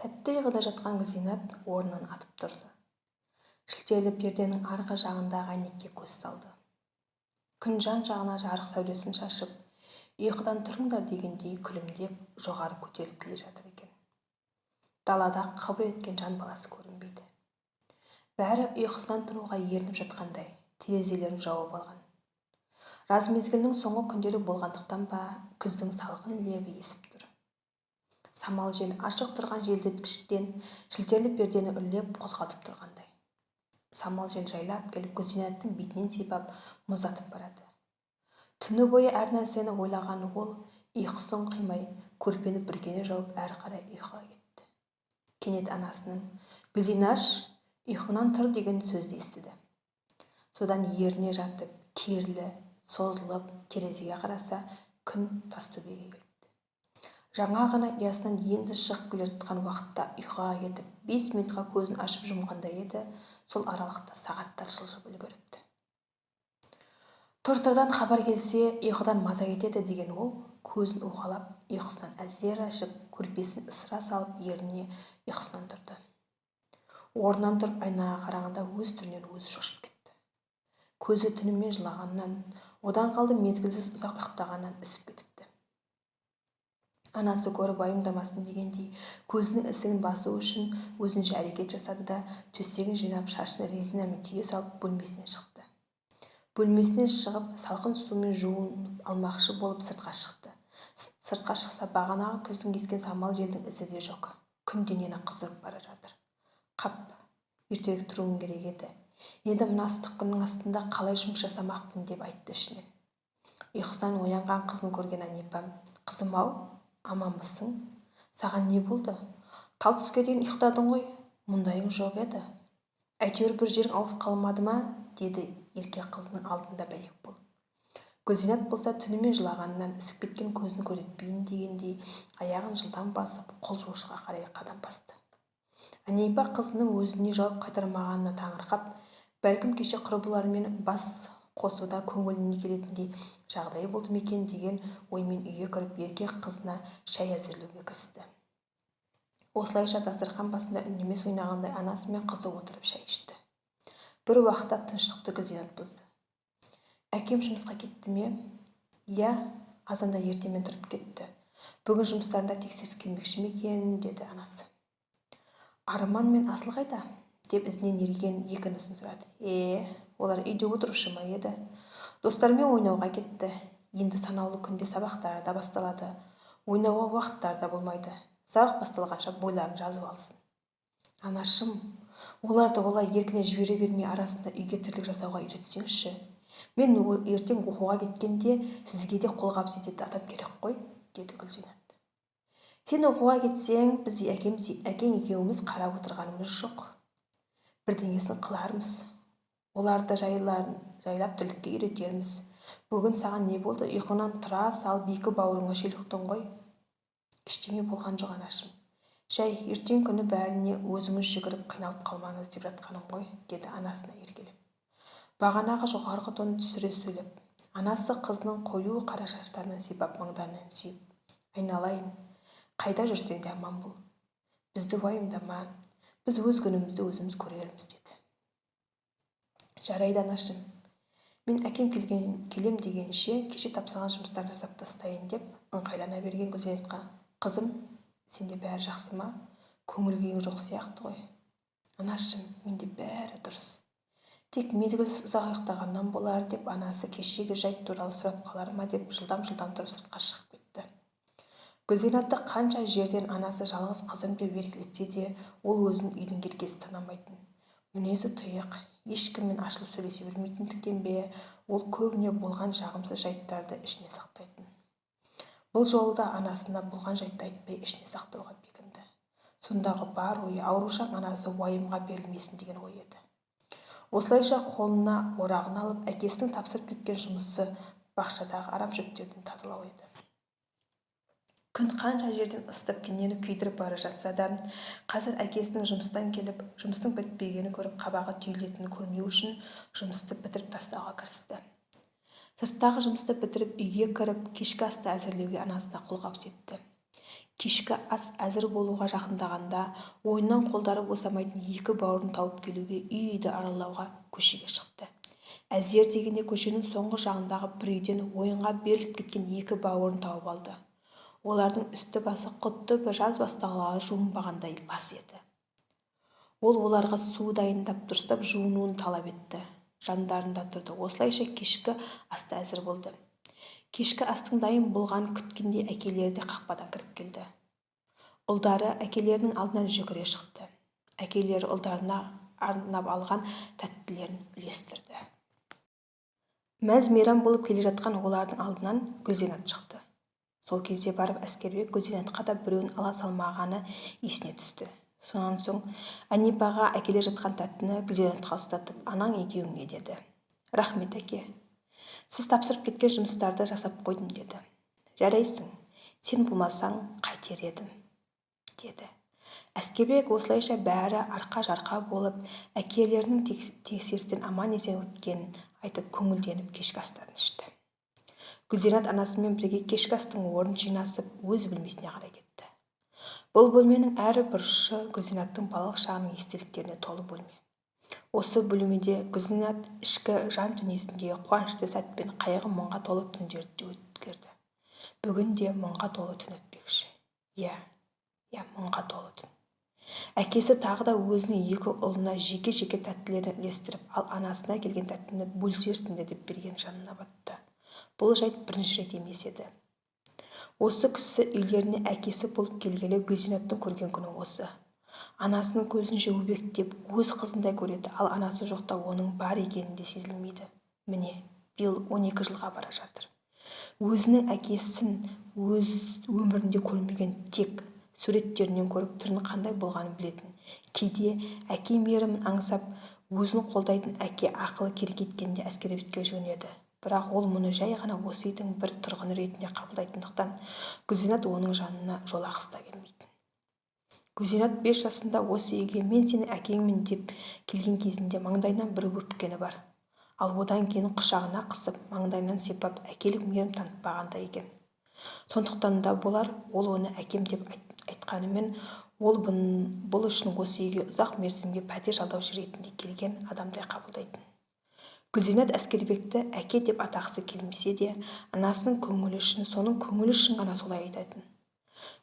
Тәтті ұйқыда жатқан Гүлзинат орнынан атып тұрды. Шілтерлі перденің арғы жағындағы әйнекке көз салды. Күн жан-жағына жарық сәулесін шашып, ұйқыдан тұрыңдар дегендей күлімдеп жоғары көтеріліп келе жатыр екен. Далада қыбыр еткен жан баласы көрінбейді. Бәрі ұйқысынан тұруға ерініп жатқандай, терезелерін жауып алған. Жаз мезгілінің соңғы күндері болғандықтан ба, күздің салқын лебі есіп тұр. Самал жел ашық тұрған желдеткіштен шілтерлі пердені үрлеп қозғалтып тұрғандай. Самал жел жайлап келіп Гүлзинаттың бетінен сипап мұздатып барады. Түні бойы әр нәрсені ойлаған ол ұйқысын қимай, көрпені бүркене жауып әрі қарай ұйқыға кетті. Кенет анасының «Гүлзинаш, ұйқыңнан тұр» деген сөзді естіді. Содан еріне жатып, керілі, созылып, терезеге қараса, күн тас төбеге келіпті. Жаңа ғана ұясынан енді шығып келе жатқан уақытта ұйқыға кетіп, 5 минутқа көзін ашып жұмғандай еді, сол аралықта сағаттар жылжып үлгеріпті. Тұр-тұрдан хабар келсе, ұйқыдан маза кетеді деген ол, көзін уқалап, ұйқысынан әзер ашып, көрпесін ысыра салып, еріне ұйқысынан тұрды. Орнынан тұрып айнаға қарағанда өз түрінен өзі шошып кетті. Көзі түнімен жылағаннан, одан қалды мезгілсіз ұзақ ұйықтағаннан ісіп кетіпті. Анасы көріп уайымдамасын дегендей, көзінің ісігін басу үшін өзінше әрекет жасады да, төсегін жинап, шашын резинамен түйе салып бөлмесінен шықты. Бөлмесінен шығып, салқын сумен жуынып алмақшы болып сыртқа шықты. Сыртқа шықса, бағанағы күздің ескен самал желдің ізі де жоқ. Күн денені қыздырып бара жатыр. Қап, ертерек тұруым керек еді. Енді мына ыстық күннің астында қалай жұмыс жасамақпын деп айтты ішінен. Ұйқысынан оянған қызын көрген Әнипа, «Қызым-ау, аманбысың? Саған не болды? Тал түске дейін ұйықтадың ғой, мұндайың жоқ еді. Әйтеуір бір жерің ауырып қалмады ма?» деді ерке қызының алдында бәйек болып. Гүлзинат болса түнімен жылағаннан ісіп кеткен көзін көрсетпейін дегендей аяғын жылдам басып, қол жуғышқа қарай қадам басты. Әнипа қызының өзіне жауап қайтармағанына таңырқап, бәлкім кеше құрбыларымен бас қосуда көңіліне келетіндей жағдай болды ма екен деген оймен үйге кіріп, ерке қызына шай әзірлеуге кірісті. Осылайша дастархан басында үндемес ойнағандай анасы мен қызы отырып шай ішті. Бір уақытта тыныштықты Гүлзинат бұзды. Әкем жұмысқа кетті ме? Иә, азанда ертемен тұрып кетті. Бүгін жұмыстарында тексеріс келмекші ме екен, деді анасы. Арман мен Асыл қайда? Деп ізінен ерген екі інісін сұрады. Олар үйде отырушы ма еді? Достарымен ойнауға кетті. Енді санаулы күнде сабақтары да басталады. Ойнауға уақыттары да болмайды. Сабақ басталғанша бойларын жазып алсын. Анашым, оларды олай еркіне жібере бермей арасында үйге тірлік жасауға үйретсеңізші. Мен ертең оқуға кеткенде сізге де қолғабыс ететін адам керек қой, деді Гүлзинат. Сен оқуға кетсең, біз әкең екеуміз қарап отырғанымыз жоқ. Бірдеңесін қылармыз. Оларды жайлап тірлікке үйретерміз. Бүгін саған не болды? Ұйқыңнан тұра салып екі бауырыңа шүйліктің ғой. Ештеңе болған жоқ, анашым. Жай, ертең күні бәріне өзіңіз жүгіріп қиналып қалмаңыз деп жатқаным ғой, деді анасына еркелеп. Бағанағы жоғарғы тонын түсіре сөйлеп, анасы қызының қою қара шаштарынан сипап маңдайынан сүйіп, «Айналайын, қайда жүрсең де аман бол. Бізді уайымдама, біз өз күнімізді өзіміз көрерміз», деді. Жарайды, анашым, мен әкем келем дегенше кеше тапсырған жұмыстарын жасап тастайын деп ыңғайлана берген Гүлзинатқа, «Қызым, сенде бәрі жақсы ма? Көңіл күйің жоқ сияқты ғой». Анашым, менде бәрі дұрыс. Тек мезгілсіз ұзақ ұйықтағаннан болар деп анасы кешегі жайт туралы сұрап қалар ма деп жылдам-жылдам тұрып сыртқа шығып кетті. Гүлзинатты қанша жерден анасы жалғыз қызым деп еркелетсе де, ол өзін үйдің еркесі санамайтын. Мінезі тұйық, ешкіммен ашылып сөйлесе бермейтіндіктен бе, ол көбіне болған жағымсыз жайттарды ішіне сақтайтын. Бұл жолы да анасына болған жайтты айтпай ішіне сақтауға бекінді. Сондағы бар ойы аурушаң анасы уайымға берілмесін деген ой еді. Осылайша қолына орағын алып, әкесінің тапсырып кеткен жұмысы бақшадағы арам шөптерден тазалау еді. Күн қанша жерден ысытып денені күйдіріп бара жатса да, қазір әкесінің жұмыстан келіп, жұмыстың бітпегенін көріп қабағы түйілетінін көрмеу үшін жұмысты бітіріп тастауға кірісті. Сырттағы жұмысты бітіріп үйге кіріп, кешкі асты әзірлеуге анасына қолғабыс етті. Кешкі ас әзір болуға жақындағанда ойыннан қолдары босамайтын екі бауырын тауып келуге үй-үйді аралауға көшеге шықты. Әзер дегенде көшенің соңғы жағындағы бір үйден ойынға беріліп кеткен екі бауырын тауып алды. Олардың үсті-басы құтты бір жаз басталғалы жуынбағандай лас еді. Ол оларға су дайындап, дұрыстап жуынуын талап етті. Жандарында тұрды. Осылайша кешкі ас та әзір болды. Кешкі астың дайын болғанын күткенде әкелері де қақпадан кіріп келді. Ұлдары әкелерінің алдынан жүгіре шықты. Әкелері ұлдарына арнап алған тәттілерін үлестірді. Мәз-мейрам болып келе жатқан олардың алдынан Гүлзинат шықты. Сол кезде барып Әскербек Гүлзинатқа да біреуін ала салмағаны есіне түсті. Сонан соң Әнипаға әкеле жатқан тәттіні Гүлзинатқа ұстатып, анаң екеуіңе деді. Рахмет, әке. Сіз тапсырып кеткен жұмыстарды жасап қойдым, деді. Жарайсың, сен болмасаң қайтер едім, деді. Әскербек осылайша бәрі арқа-жарқа болып, әкелерінің тексерістен аман-есен өткенін айтып көңілденіп кешкі астарын ішті. Гүлзинат анасымен бірге кешкі астың орнын жинасып, өз бөлмесіне қарай кетті. Бұл бөлменің әр бұрышы Гүлзинаттың балалық шағының естеліктеріне толы бөлме. Осы бөлмеде Гүлзинат ішкі жан дүниесіндегі қуанышты сәт пен қайғы мұңға толы түндерді өткерді. Бүгін де мұңға толы түн өтпекші. Иә, иә, мұңға толы түн. Әкесі тағы да өзінің екі ұлына жеке-жеке тәттілерін үлестіріп, ал анасына келген тәттіні бөлісерсіңдер деп берген жанына батты. Бұл жайт бірінші рет емес еді. Осы кісі үйлеріне әкесі болып келгелі Гүлзинаттың көрген күні осы. Анасының көзінше өбектеп, өз қызындай көреді, ал анасы жоқта оның бар екенін де сезілмейді. Міне, биыл 12 жылға бара жатыр. Өзінің әкесін өз өмірінде көрмеген, тек суреттерінен көріп түрінің қандай болғанын білетін. Кейде әке мейірімін аңсап, өзін қолдайтын әке ақылы керек еткенде Әскербекке жүгінеді. Бірақ ол мұны жай ғана осы үйдің бір тұрғыны ретінде қабылдайтындықтан Гүлзинат оның жанына жолағысы да келмейтін. Гүлзинат 5 жасында осы үйге мен сенің әкеңмін деп келген кезінде маңдайынан бір өпкені бар. Ал одан кейін құшағына қысып, маңдайынан сипап әкелік мейірім танытпағандай екен. Сондықтан да болар, ол оны әкем деп айтқанымен, ол бұл үшін осы үйге ұзақ мерзімге пәтер жалдаушы ретінде келген адамдай қабылдайтын. Гүлзинат Әскербекті әке деп атағысы келмесе де, анасының көңілі үшін, соның көңілі үшін ғана солай айтатын.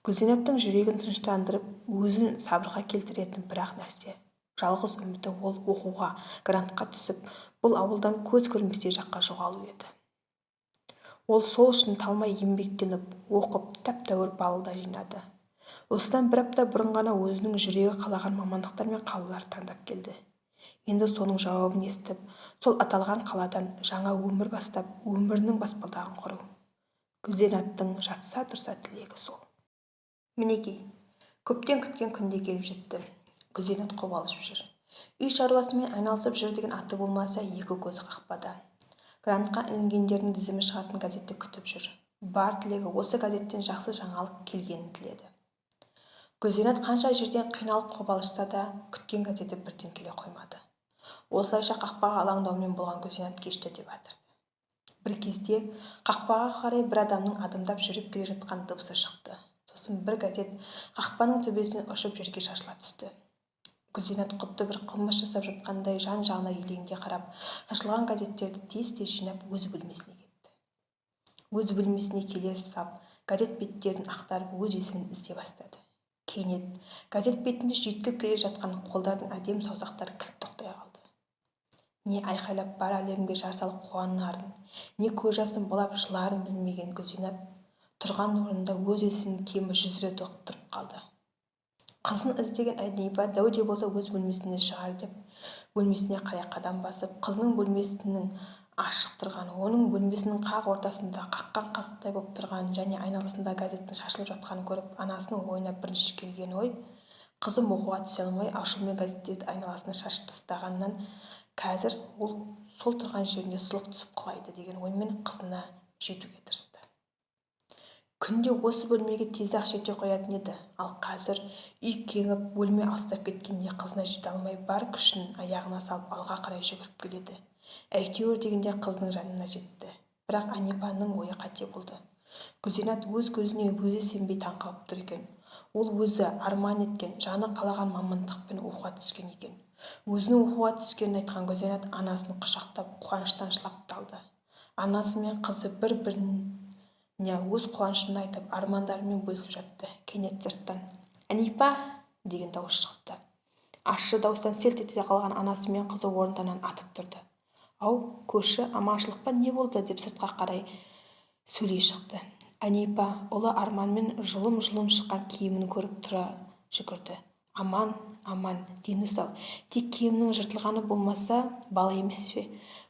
Гүлзинаттың жүрегін тыныштандырып, өзін сабырға келтіретін бір-ақ нәрсе. Жалғыз үміті ол оқуға, грантқа түсіп, бұл ауылдан көз көрместей жаққа жоғалу еді. Ол сол үшін талмай еңбектеніп, оқып, тәп-тәуір балл да жинады. Осыдан бір апта бұрын ғана өзінің жүрегі қалаған мамандықтар мен қалалар таңдап келді. Енді соның жауабын естіп, сол аталған қаладан жаңа өмір бастап, өмірінің баспалдағын құру. Гүлзинаттың жатса тұрса тілегі сол. Мінекей, көптен күткен күнде келіп жетті. Гүлзинат қобалжып жүр. Үй шаруасымен айналысып жүр деген аты болмаса, екі көзі қақпада. Грантқа ілінгендердің тізімі шығатын газетті күтіп жүр. Бар тілегі осы газеттен жақсы жаңалық келгенін тіледі. Гүлзинат қанша жерден қиналып қобалжыса да, күткен газеті бірден келе қоймады. Осылайша қақпаға алаңдаумен болған Гүлзинат кешті деп атырды. Бір кезде қақпаға қарай бір адамның адымдап жүріп келе жатқан дыбысы шықты. Сосын бір газет қақпаның төбесінен ұшып жерге шашыла түсті. Гүлзинат құтты бір қылмыс жасап жатқандай жан-жағына елеңдей қарап, шашылған газеттерді тез-тез жинап өз бөлмесіне кетті. Өз бөлмесіне келе сап, газет беттерін ақтарып өз есімін іздей бастады. Кенет газет бетінде жүйткіп келе жатқан қолдардың әдемі саусақтары кілт тоқтай қалды. Не айқайлап бар әлемге жар салып қуанарын, не көз жасын бұлап жыларын білмеген Гүлзинат тұрған орнында өз есімін кемі 100 рет оқып тұрып қалды. Қызын іздеген Әнипа дәу де болса өз бөлмесіне шығар деп бөлмесіне қарай қадам басып, қызының бөлмесінің ашық тұрғаны, оның бөлмесінің қақ ортасында қаққан қасықтай болып тұрғанын және айналасында газеттің шашылып жатқанын көріп, анасының ойына бірінші келген ой, қызым оқуға түсе алмай ашумен газеттерді айналасына шашып тастағаннан қазір ол сол тұрған жерінде сұлық түсіп құлайды деген оймен қызына жетуге тырысты. Күнде осы бөлмеге тез-ақ жете қоятын еді, ал қазір үй кеңіп, бөлме алыстап кеткенде қызына жете алмай бар күшін аяғына салып алға қарай жүгіріп келеді. Әйтеуір дегенде қызының жанына жетті. Бірақ Әнипаның ойы қате болды. Гүлзинат өз көзіне өзі сенбей таңқалып тұр екен. Ол өзі арман еткен, жаны қалаған мамандықпен оқуға түскен екен. Өзінің оқуға түскенін айтқан Гүлзинат анасын құшақтап, қуаныштан жылап та алды. Анасы мен қызы бір-біріне өз қуанышын айтып, армандарымен бөлісіп жатты. Кенет сырттан «Әнипа!» деген дауыс шықты. Ащы дауыстан селт ете қалған анасы мен қызы орындарынан атып тұрды. «Ау, көрші, аманшылық па, не болды?» деп сыртқа қарай сөйлей шықты. Әнипа ұлы Арманмен жұлым-жұлым шыққан киімін көріп тұра жүгірді. Аман, аман, дені сау. Тек киімінің жыртылғаны болмаса, бала емес пе?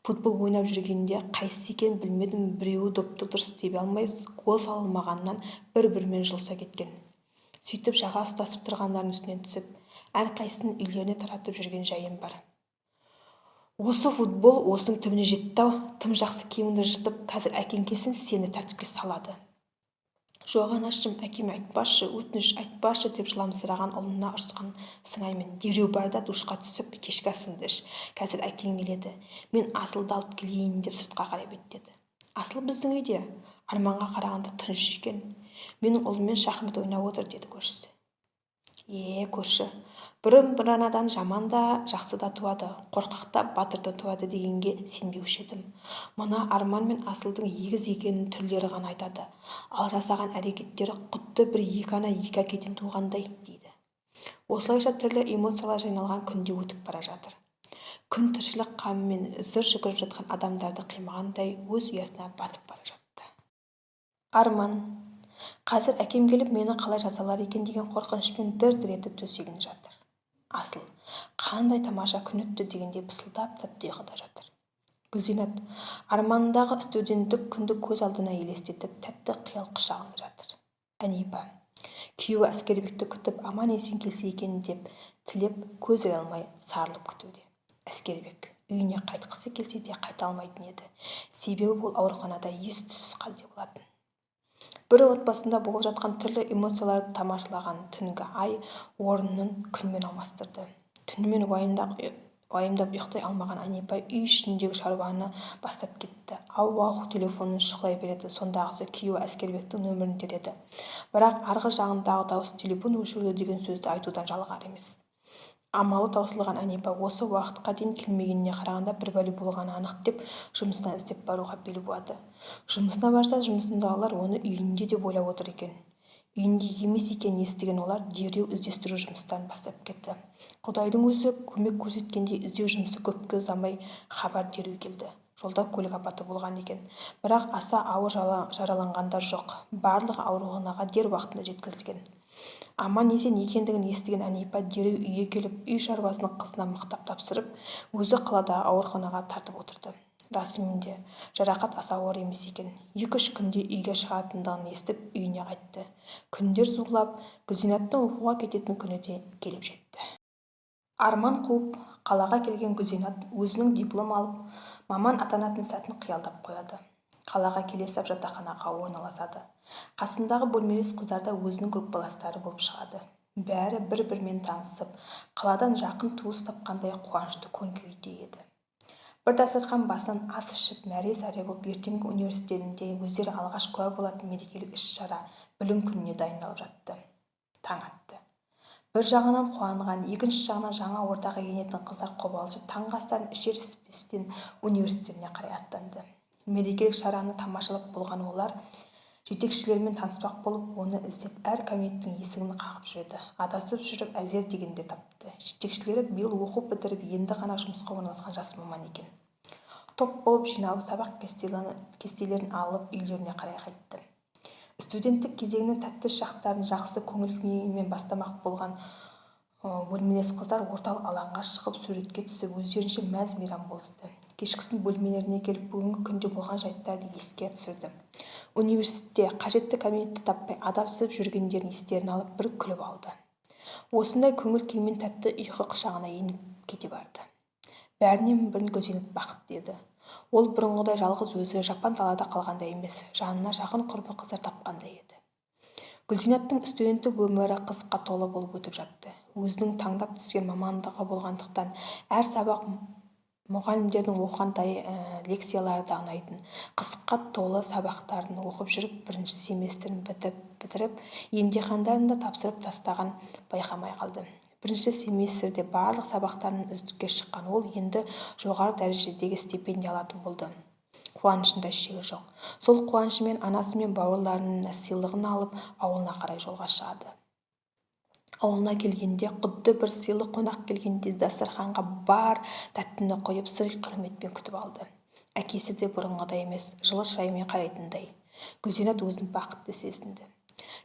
Футбол ойнап жүргенде қайсысы екенін білмедім, біреуі допты дұрыс тебе алмай, гол сала алмағаннан бір-бірімен жұлыса кеткен. Сөйтіп жаға ұстасып тұрғандардың үстінен түсіп, әрқайсысын үйлеріне таратып жүрген жайым бар. Осы футбол осының түбіне жетті-ау, тым жақсы киіміңді жыртып, қазір әкең келсін, сені тәртіпке салады. Жоқ, анашым, әкеме айтпашы, өтініш, айтпашы деп жыламсыраған ұлына ұрысқан сыңаймен дереу бар да душқа түсіп, кешкі асыңды іш, қазір әкең келеді, мен Асылды алып келейін деп сыртқа қарай беттеді. Асыл біздің үйде, Арманға қарағанда тыныш екен. Менің ұлыммен шахмат ойнап отыр, деді көршісі. Е, көрші, бұрын бір анадан жаман да, жақсы да туады, қорқақ та, батыр да туады дегенге сенбеуші едім. Мына Арман мен Асылдың егіз екенін түрлері ғана айтады, ал жасаған әрекеттері құдды бір екі ана екі әкеден туғандай, дейді. Осылайша түрлі эмоциялар жиналған күнде өтіп бара жатыр. Күн тіршілік қамымен зыр жүгіріп жатқан адамдарды қимағандай өз ұясына батып бара жатты. Арман қазір әкем келіп мені қалай жазалар екен деген қорқынышпен дір-дір етіп төсегінде жатыр. Асыл қандай тамаша күн өтті дегендей пысылдап тәтті ұйқыда жатыр. Гүлзинат арманындағы студенттік күнді көз алдына елестетіп тәтті қиял құшағында жатыр. Әнипа күйеуі Әскербекті күтіп аман-есен келсе екен деп тілеп көз іле алмай сарылып күтуде. Әскербек үйіне қайтқысы келсе де қайта алмайтын еді. Себебі ол ауруханада ес-түссіз халде болатын. Бір отбасында болып жатқан түрлі эмоцияларды тамашалаған түнгі ай орнын күнмен алмастырды. Түнімен уайымдап ұйықтай алмаған Әнипа үй ішіндегі шаруаны бастап кетті. Ау-ау телефонын шұқылай береді. Сондағысы күйеуі Әскербектің нөмірін тереді. Бірақ арғы жағындағы дауыс телефон өшірілді деген сөзді айтудан жалығар емес. Амалы таусылған Әнипа осы уақытқа дейін келмегеніне қарағанда бір бәле болғаны анық деп жұмысына іздеп баруға бел буады. Жұмысына барса, жұмысындағылар оны үйінде деп ойлап отыр екен. Үйінде емес екенін естіген олар дереу іздестіру жұмыстарын бастап кетті. Құдайдың өзі көмек көрсеткендей іздеу жұмысы көпке ұзамай хабар дереу келді. Жолда көлік апаты болған екен. Бірақ аса ауыр жараланғандар жоқ. Барлығы ауруханаға дер уақытында жеткізілген. Аман-есен екендігін естіген Әнипа дереу үйге келіп, үй шаруасын қызына мықтап тапсырып, өзі қаладағы ауруханаға тартып отырды. Расымен де, жарақат аса ауыр емес екен. 2-3 күнде үйге шығатындығын естіп, үйіне қайтты. Күндер зулап, Гүлзинаттың оқуға кететін күні де келіп жетті. Арман қуып, қалаға келген Гүлзинат өзінің диплом алып, маман атанатын сәтін қиялдап қояды. Қалаға келе сап жатақханаға орналасады. Қасындағы бөлмелес қыздар да өзінің группаластары болып шығады. Бәрі бір-бірімен танысып, қаладан жақын туыс тапқандай қуанышты көңіл-күйде еді. Бір дастархан басынан ас ішіп, мәре-сәре болып ертеңгі университетінде өздері алғаш куә болатын мерекелік іс-шара білім күніне дайындалып жатты. Таң атты. Бір жағынан қуанған, екінші жағынан жаңа ортаға енетін қыздар қобалжып, таңғы астарын ішер-ішпестен университетіне қарай аттанды. Мерекелік шараны тамашалап болған олар жетекшілерімен таныспақ болып, оны іздеп әр кабинеттің есігін қағып жүреді. Адасып жүріп әзер дегенде тапты. Жетекшілері биыл оқу бітіріп, енді ғана жұмысқа орналасқан жас маман екен. Топ болып жиналып, сабақ кестелерін алып, үйлеріне қарай қайтты. Студенттік кезеңнің тәтті шақтарын жақсы көңіл күймен бастамақ болған бөлмелес қыздар орталық алаңға шығып, суретке түсіп, өздерінше мәз-мейрам болысты. Кешкісін бөлмелеріне келіп, бүгінгі күнде болған жайттарды еске түсірді. Университетте қажетті кабинетті таппай адасып жүргендерін естеріне алып, бір күліп алды. Осындай көңіл күймен тәтті ұйқы құшағына еніп кете барды. Бәрінен бұрын Гүлзинат бақытты еді. Ол бұрынғыдай жалғыз өзі жапан далада қалғандай емес, жанына жақын құрбы қыздар тапқандай еді. Гүлзинаттың студенттік өмірі қызыққа толы болып өтіп жатты. Өзінің таңдап түскен мамандығы болғандықтан әр сабақ Мұғалімдердің оқыған лекциялары да ұнайтын. Қызыққа толы сабақтарын оқып жүріп, бірінші семестрін бітіріп, емтихандарын да тапсырып тастаған байқамай қалды. Бірінші семестрде барлық сабақтарын үздікке шыққан ол енді жоғары дәрежедегі стипендия алатын болды. Қуанышында шегі жоқ. Сол қуанышымен анасы мен бауырларының сыйлығын алып, ауылына қарай жолға шығады. Ауылына келгенде құдды бір сыйлы қонақ келгендей дастарханға бар тәттіні қойып, сый-құрметпен күтіп алды. Әкесі де бұрынғыдай емес, жылы шыраймен қарайтындай. Гүлзинат өзін бақытты сезінді.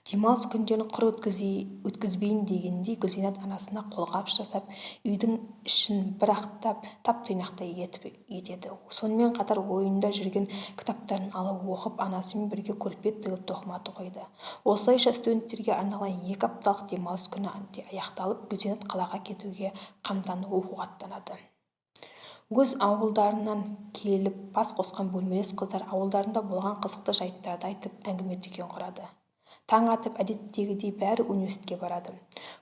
Демалыс күндерін құр өткізбейін дегендей Гүлзинат анасына қолғабыс жасап, үйдің ішін бір ақтап, тап-тұйнақтай етеді. Сонымен қатар ойында жүрген кітаптарын алып оқып, анасымен бірге көрпе тігіп тоқыма тоқиды. Осылайша студенттерге арналған 2 апталық демалыс күні аяқталып, Гүлзинат қалаға кетуге қамданып оқуға аттанады. Өз ауылдарынан келіп бас қосқан бөлмелес қыздар ауылдарында болған қызықты жайттарды айтып, әңгіме дүкен құрады. Таң атып әдеттегідей бәрі университетке барады.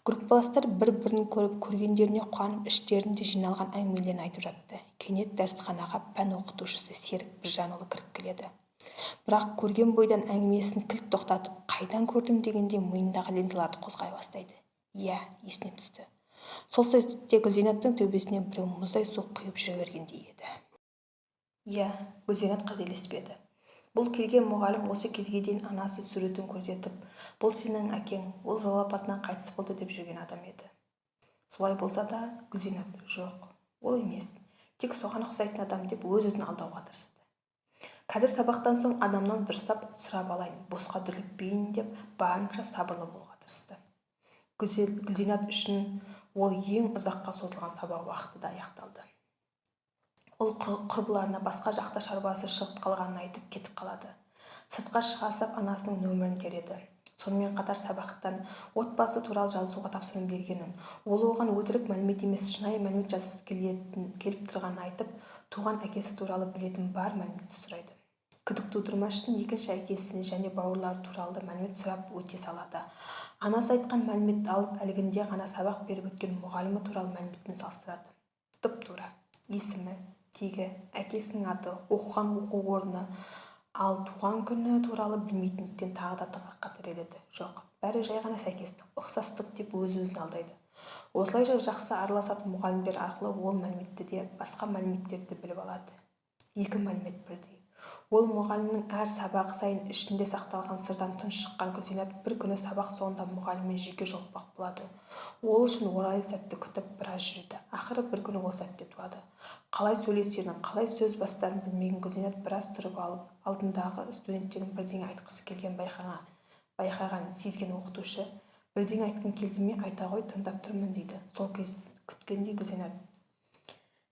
Группаластар бір-бірін көріп, көргендеріне қуанып, іштерінде жиналған әңгімелерін айтып жатты. Кенет дәрісханаға пән оқытушысы Серік Біржанұлы кіріп келеді. Бірақ көрген бойдан әңгімесін кілт тоқтатып, қайдан көрдім дегендей миындағы ленталарды қозғай бастайды. Иә, есіне түсті. Сол сәтте Гүлзинаттың төбесінен біреу мұздай су құйып жібергендей еді. Иә, Гүлзинат қателеспеді. Бұл келген мұғалім осы кезге дейін анасы суретін көрсетіп, бұл сенің әкең, ол жол апатынан қайтыс болды деп жүрген адам еді. Солай болса да Гүлзинат жоқ, ол емес, тек соған ұқсайтын адам деп өз-өзін алдауға тырысты. Қазір сабақтан соң адамнан дұрыстап сұрап алайын, босқа дүрлікпейін деп барынша сабырлы болуға тырысты. Гүлзинат үшін ол ең ұзаққа созылған сабақ уақыты да аяқталды. Ол құрбыларына басқа жақта шаруасы шығып қалғанын айтып кетіп қалады. Сыртқа шыға сап анасының нөмірін тереді. Сонымен қатар сабақтан отбасы туралы жазуға тапсырма бергенін, ол оған өтірік мәлімет емес, шынайы мәлімет жазғысы келіп тұрғанын айтып, туған әкесі туралы білетін бар мәліметті сұрайды. Күдік тудырмас үшін екінші әкесіне және бауырлары туралы да мәлімет сұрап өте салады. Анасы айтқан мәліметті алып, әлгінде ғана сабақ беріп өткен мұғалімі туралы мәліметпен салыстырады. Тұп-тура. Есімі, тегі, әкесінің аты, оқыған оқу орны, ал туған күні туралы білмейтіндіктен тағы да тығырыққа тіреледі. Жоқ, бәрі жай ғана сәйкестік, ұқсастық деп өз-өзін алдайды. Осылайша жақсы араласатын мұғалімдер арқылы ол мәліметті де, басқа мәліметтерді біліп алады. 2 мәлімет бірдей. Ол мұғалімнің әр сабағы сайын ішінде сақталған сырдан тұншыққан Гүлзинат бір күні сабақ соңында мұғаліммен жеке жолықпақ болады. Ол үшін орайлы сәтті күтіп біраз жүреді. Ақыры бір күні ол сәтте туады. Қалай сөйлесерін, қалай сөз бастарын білмеген Гүлзинат біраз тұрып алып, алдындағы студенттердің бірдеңе айтқысы келген байқаған, сезген оқытушы, бірдеңе айтқың келді ме, айта ғой, тыңдап тұрмын дейді. Сол кез күткендей Гүлзинат,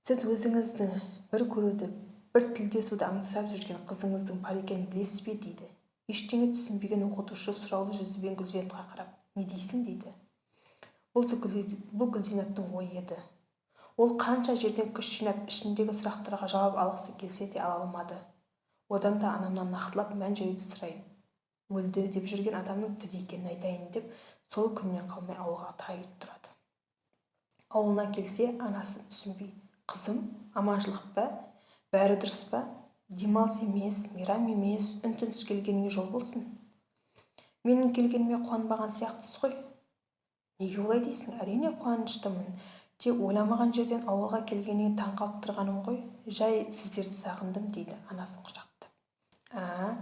сіз өзіңізді бір көруді, бір тілдесуді аңсап жүрген қызыңыздың бар екенін білесіз бе дейді. Ештеңе түсінбеген оқытушы сұраулы жүзбен Гүлзинатқа қарап, не дейсің дейді. Бұл Гүлзинаттың ойы еді. Ол қанша жерден күш жинап, ішіндегі сұрақтарға жауап алғысы келсе де ала алмады. Одан да анамнан нақтылап мән-жайды сұрайын. Өлді деп жүрген адамның тірі екенін айтайын деп, сол күннен қалмай ауылға тайып тұрады. Ауылына келсе, анасы түсінбей, қызым, аманшылық па? Бәрі дұрыс па? Демалыс емес, мейрам емес, үн-түнсіз келгеніңе жол болсын. Менің келгеніме қуанбаған сияқтысыз ғой. Неге олай дейсің? Әрине қуаныштымын. Тек ойламаған жерден ауылға келгеніңе таң қалып тұрғаным ғой. Жай сіздерді сағындым, дейді анасын құшақтап. Ә,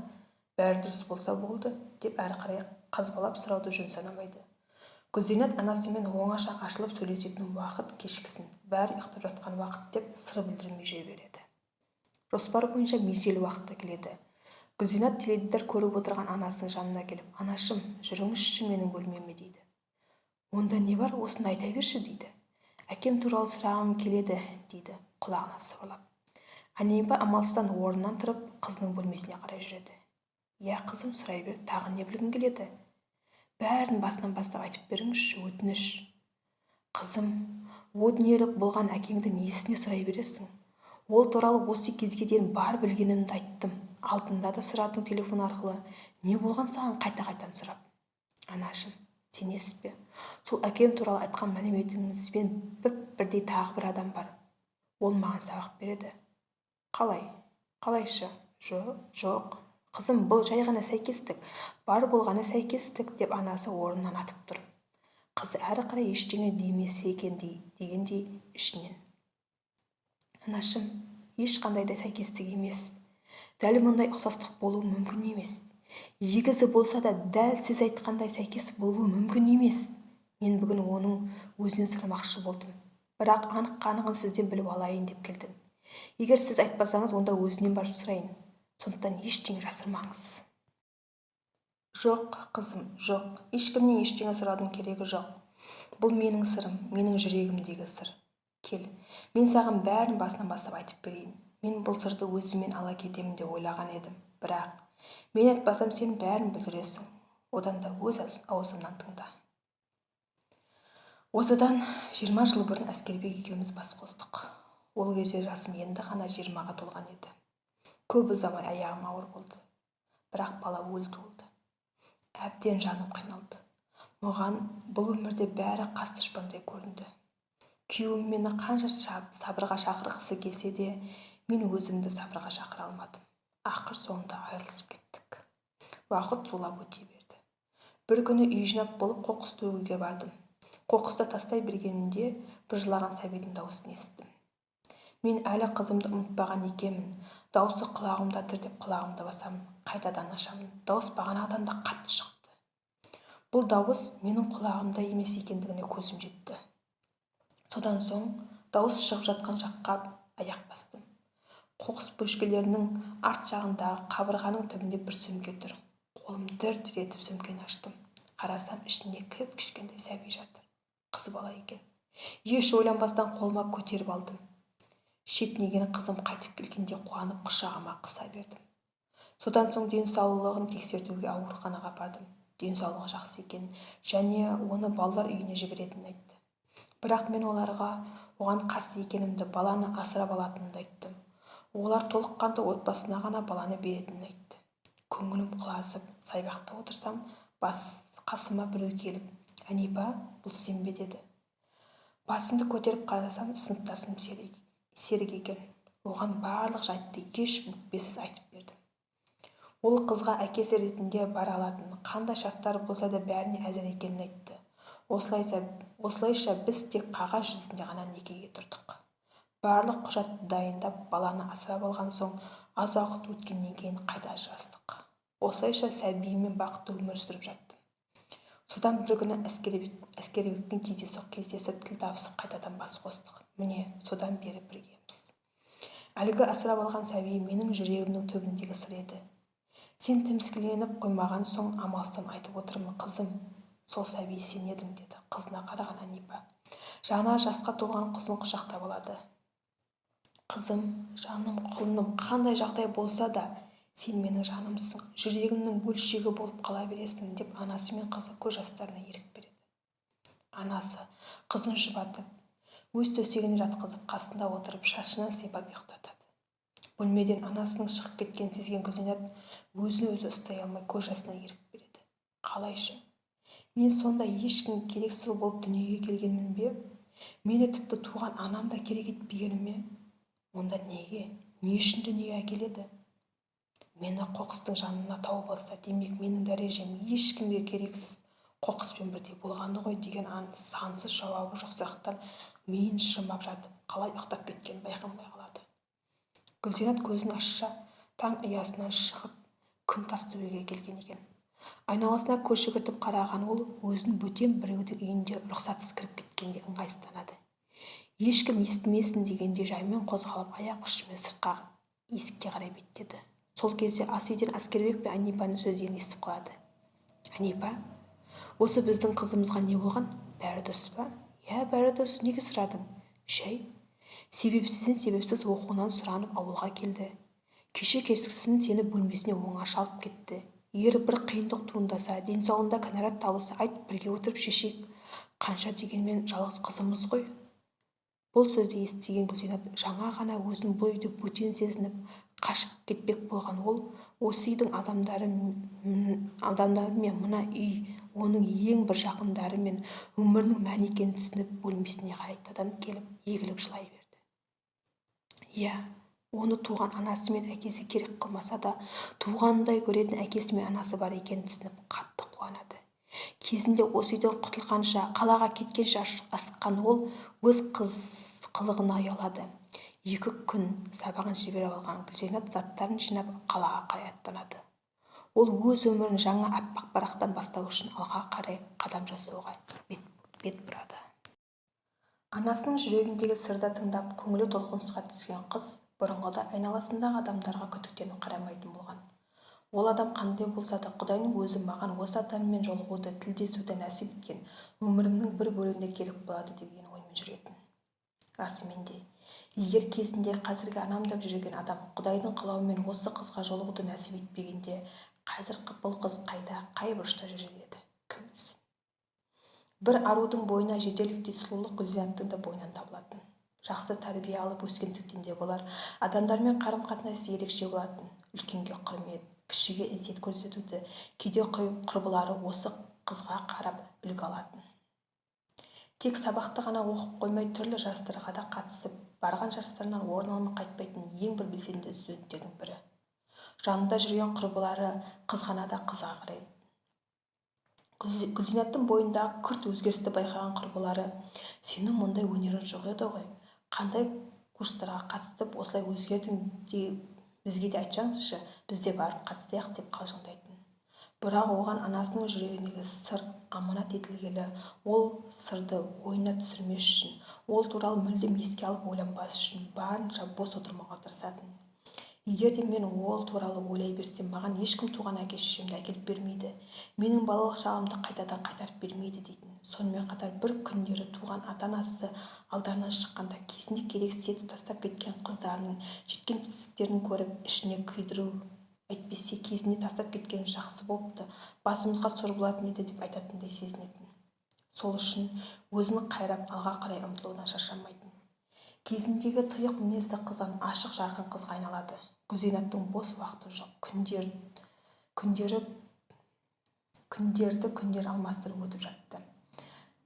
бәрі дұрыс болса болды, деп әрі қарай қазбалап сұрауды жөн санамайды. Гүлзинат анасымен оңаша ашылып сөйлесетін уақыт кешіксін, бәрі ұйықтап жатқан уақыт деп сыр білдірмей жүре береді. Жоспар бойынша межелі уақытта келеді. Гүлзинат теледидар көріп отырған анасының жанына келіп, анашым, жүріңізші менің бөлмеме дейді. Онда не бар, осыны айта берші дейді. Әкем туралы сұрағым келеді дейді құлағына сыбырлап. Әнипа амалсыздан орнынан тұрып, қызының бөлмесіне қарай жүреді. Иә, қызым, сұрай бер, тағы не білгің келеді? Бәрін басынан бастап айтып беріңізші, өтініш. Қызым, о дүниелік болған әкеңді несіне сұрай бересің? Ол туралы осы кезге дейін бар білгенімді айттым. Алдында да сұрадың телефон арқылы. Не болған саған қайта-қайтан сұрап? Анашым, сенесіз бе? Сол әкем туралы айтқан мәліметіңізбен бір-бірдей тағы бір адам бар. Ол маған сабақ береді. Қалай? Қалайша? Жоқ. Қызым, бұл жай ғана сәйкестік. Бар болғаны сәйкестік, деп анасы орнынан атып тұрып. Қызы әрі қарай ештеңе демесе екен дегендей ішінен. Анашым, ешқандай да сәйкестік емес. Дәл мұндай ұқсастық болуы мүмкін емес. Егізі болса да дәл сіз айтқандай сәйкес болуы мүмкін емес. Мен бүгін оның өзінен сұрамақшы болдым. Бірақ анық-қанығын сізден біліп алайын деп келдім. Егер сіз айтпасаңыз, онда өзінен барып сұрайын. Сондықтан ештеңе жасырмаңыз. Жоқ, қызым, жоқ. Ешкімнен ештеңе сұраудың керегі жоқ. Бұл менің сырым, менің жүрегімдегі сыр. Кел, мен саған бәрін басынан бастап айтып берейін. Мен бұл сырды өзіммен ала кетемін деп ойлаған едім. Бірақ мен айтпасам, сен бәрін бүлдіресің. Одан да өз аузымнан тыңда. Осыдан 20 жыл бұрын Әскербек екеуміз бас қостық. Ол кезде жасым енді ғана 20-ға толған еді. Көп ұзамай аяғым ауыр болды. Бірақ бала өлі туылды. Әбден жаным қиналды. Маған бұл өмірде бәрі қас дұшпандай көрінді. Күйеуім мені қанша сабырға шақырғысы келсе де, мен өзімді сабырға шақыра алмадым. Ақыр соңында айырылысып кеттік. Уақыт зулап өте берді. Бір күні үй жинап болып қоқыс төгуге бардым. Қоқысты тастай бергенімде бір жылаған сәбидің дауысын естідім. Мен әлі қызымды ұмытпаған екенмін. Дауысы құлағымда тұр деп құлағымды басамын. Қайтадан ашамын. Дауыс бағанағыдан да қатты шықты. Бұл дауыс менің құлағымда емес екендігіне көзім жетті. Содан соң дауыс шығып жатқан жаққа аяқ бастым. Қоқыс бөшкелерінің арт жағындағы қабырғаның түбінде бір сөмке тұр. Қолым дір-дір етіп сөмкені аштым. Қарасам, ішінде кіп-кішкентай сәби жатыр. Қыз бала екен. Еш ойланбастан қолыма көтеріп алдым. Шетінеген қызым қайтып келгенде қуанып құшағыма қыса бердім. Содан соң денсаулығын тексертуге ауруханаға апардым. Денсаулығы жақсы екен және оны балалар үйіне жіберетінін айтты. Бірақ мен оларға оған қарсы екенімді, баланы асырап алатынымды айттым. Олар толыққанды отбасына ғана баланы беретінін айтты. Көңілім құлазып, сайбақта отырсам, қасыма біреу келіп, «Әнипа, бұл сен бе?» деді. Басымды көтеріп қарасам, сыныптасым Серік екен. Оған барлық жайтты еш бүкпесіз айтып бердім. Ол қызға әкесі ретінде бара алатынын, қандай шарттар болса да бәріне әзір екенін айтты. Осылайша біз тек қағаз жүзінде ғана некеге тұрдық. Барлық құжатты дайындап, баланы асырап алған соң аз уақыт өткеннен кейін қайта ажырастық. Осылайша сәбиіммен бақытты өмір сүріп жаттым. Содан бір күні Әскербекпен кездейсоқ кездесіп, тіл табысып қайтадан бас қостық. Міне, содан бері біргеміз. Әлгі асырап алған сәби менің жүрегімнің түбіндегі сыр еді. Сен тіміскіленіп қоймаған соң амалсыздан айтып отырмын, қызым. Сол сәби сен едің, деді қызына қараған Әнипа. Жаңа жасқа толған қызын құшақтап алады. Қызым, жаным, құлыным, қандай жағдай болса да, сен менің жанымсың, жүрегімнің бөлшегі болып қала бересің, деп анасы мен қызы көз жастарына ерік береді. Анасы қызын жұбатып, өз төсегіне жатқызып, қасында отырып, шашынан сипап ұйықтатады. Бөлмеден анасының шығып кеткенін сезген Гүлзинат өзін өзі ұстай алмай көз жасына ерік береді. Қалайша? Мен сонда ешкімге керексіз болып дүниеге келгенмін бе? Мені тіпті туған анам да керек етпегені ме? Онда неге, не үшін дүниеге әкеледі? Мені қоқыстың жанына тауып алса, демек менің дәрежем ешкімге керексіз қоқыспен бірдей болғаны ғой деген сансыз жауабы жоқ сұрақтан миын шырмап жатып, қалай ұйықтап кеткенін байқамай қалады. Гүлзинат көзін ашса, таң ұясынан шығып, күн тас төбеге келген екен. Айналасына көз жүгіртіп қараған ол өзін бөтен біреудің үйінде рұқсатсыз кіріп кеткенде ыңғайсызданады. Ешкім естімесін дегенде жаймен қозғалып, аяқ ұшымен сыртқа есікке қарай беттеді. Сол кезде ас үйден Әскербек пен Әнипаның сөздерін естіп қалады. Әнипа, осы біздің қызымызға не болған? Бәрі дұрыс па? Иә, бәрі дұрыс. Неге сұрадың? Жай. Себепсізден себепсіз оқуынан сұранып ауылға келді. Кеше кешкісін сені бөлмесіне оңаша алып кетті. Егер бір қиындық туындаса, денсаулығында кінәрат табылса, айт, бірге отырып шешейік. Қанша дегенмен жалғыз қызымыз ғой. Бұл сөзді естіген Гүлзинат жаңа ғана өзін бұл үйде бөтен сезініп, қашып кетпек болған ол, осы үйдің адамдары мен мына үй оның ең бір жақындары мен өмірінің мәні екенін түсініп, бөлмесіне қайтадан келіп, егіліп жылай берді. Иә, оны туған анасы мен әкесі керек қылмаса да, туғанындай көретін әкесі мен анасы бар екенін түсініп қатты қуанады. Кезінде осы үйден құтылғанша, қалаға кеткенше асыққан ол өз қылығына ұялады. 2 күн сабағын жіберіп алған Гүлзинат заттарын жинап қалаға қарай аттанады. Ол өз өмірін жаңа аппақ парақтан бастау үшін алға қарай қадам жасауға бет бұрады. Анасының жүрегіндегі сырды тыңдап, көңілі толқынысқа түскен қыз бұрынғыдай айналасындағы адамдарға күдіктеніп қарамайтын болған. Ол адам қандай болса да, Құдайдың өзі маған осы адаммен жолығуды, тілдесуді нәсіп еткен, өмірімнің бір бөлігінде керек болады деген оймен жүретін. Расымен де, егер кезінде қазіргі анам деп жүрген адам Құдайдың қалауымен осы қызға жолығуды нәсіп етпегенде, қазір бұл қыз қайда, қай бұрышта жүрер еді, кім білсін. Бір арудың бойына жетерліктей сұлулық Гүлзинаттың да бойынан табылатын. Жақсы тәрбие алып өскендіктен де болар, адамдармен қарым-қатынасы ерекше болатын. Үлкенге құрмет, кішіге ізет көрсетуді кейде құрбылары осы қызға қарап үлгі алатын. Тек сабақты ғана оқып қоймай, түрлі жарыстарға да қатысып, барған жарыстарынан орын алмай қайтпайтын ең бір белсенді студенттердің бірі. Жанында жүрген құрбылары қызғана да қызға қарайды. Гүлзинаттың бойындағы күрт өзгерісті байқаған құрбылары, сенің мұндай өнерің жоқ еді ғой, қандай курстарға қатысып осылай өзгердің де бізге де айтсаңызшы, біз де барып қатысайық деп қалжыңдайтын. Бірақ оған анасының жүрегіндегі сыр аманат етілгелі, ол сырды ойына түсірмес үшін, ол туралы мүлдем еске алып ойланбас үшін барынша бос отырмауға тырысатын. Егер де мен ол туралы ойлай берсем, маған ешкім туған әке-шешемді әкеліп бермейді, менің балалық шағымды қайтадан қайтарып бермейді дейтін. Сонымен қатар бір күндері туған ата-анасы алдарынан шыққанда кезінде керексіз етіп тастап кеткен қыздарының жеткен жетістіктерін көріп, ішіне күйдіру, әйтпесе кезінде тастап кеткен жақсы болыпты, басымызға сор болатын еді деп айтатындай сезінетін. Сол үшін өзін қайрап алға қарай ұмтылудан шаршамайтын. Кезіндегі тұйық мінезді қыздан ашық жарқын қызға айналады. Гүлзинаттың бос уақыты жоқ. Күндерді күндер алмастырып өтіп жатты.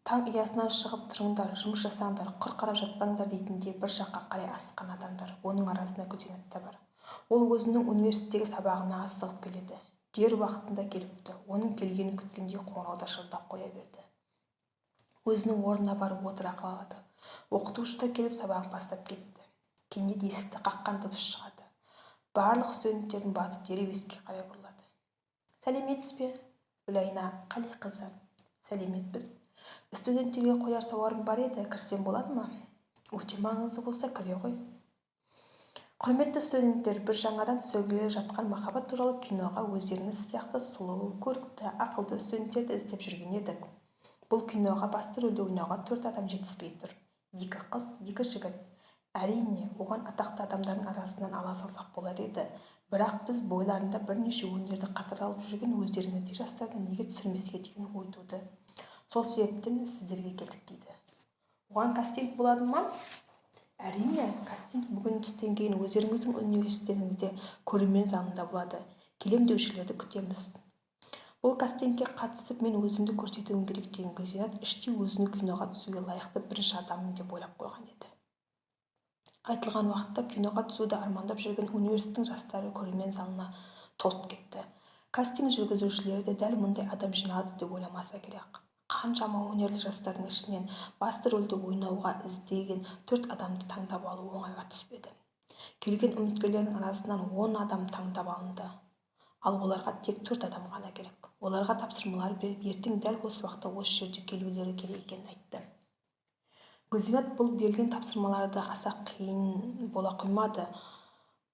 Таң ұясынан шығып тұрыңдар, жұмыс жасаңдар, құр қарап жатпаңдар дейтінде бір жаққа қарай асыққан адамдар. Оның арасында Гүлзинат та бар. Ол өзінің университеттегі сабағына асығып келеді. Дер уақытында келіпті. Оның келгенін күткендей қоңырау да шырылдап қоя берді. Өзінің орнына барып отыра қалады. Оқытушы да келіп сабағын бастап кетті. Кенет есікті қаққан дыбыс шығады. Барлық студенттердің басы дереу есікке қарай бұрылады. Сәлеметсіз бе, Гүлайна Қалиқызы? Сәлеметпіз. Студенттерге қояр сауалым бар еді, кірсем болады ма? Өте маңызды болса кіре ғой. Құрметті студенттер, бір жаңадан түсірілгелі жатқан махаббат туралы киноға өздеріңіз сияқты сұлу, көрікті, ақылды студенттерді іздеп жүрген едік. Бұл киноға басты рөлді ойнауға 4 адам жетіспей тұр. 2 қыз, 2 жігіт. Әрине, оған атақты адамдардың арасынан ала салсақ болар еді. Бірақ біз бойларында бірнеше өнерді қатар алып жүрген өздеріңіздей жастарды неге түсірмеске деген ой туды. Сол себептен сіздерге келдік дейді. Оған кастинг болады ма? Әрине, кастинг бүгін түстен кейін өздеріңіздің университеттеріңізде көрермен залында болады. Келем деушілерді күтеміз. Бұл кастингке қатысып мен өзімді көрсетуім керек деген Гүлзинат іштей өзінің киноға түсуге лайықты бірінші адаммын деп ойлап қойған еді. Айтылған уақытта киноға түсуді армандап жүрген университеттің жастары көрермен залына толып кетті. Кастинг жүргізушілері де дәл мұндай адам жиналады деп ойламаса керек. Қаншама өнерлі жастардың ішінен басты рөлді ойнауға іздеген 4 адамды таңдап алу оңайға түспеді. Келген үміткерлердің арасынан 10 адам таңдап алынды. Ал оларға тек 4 адам ғана керек. Оларға тапсырмалар беріп, ертең дәл осы уақытта осы жерде келулері керек екенін айтты. Гүлзинат бұл берілген тапсырмаларды аса қиын бола қоймады.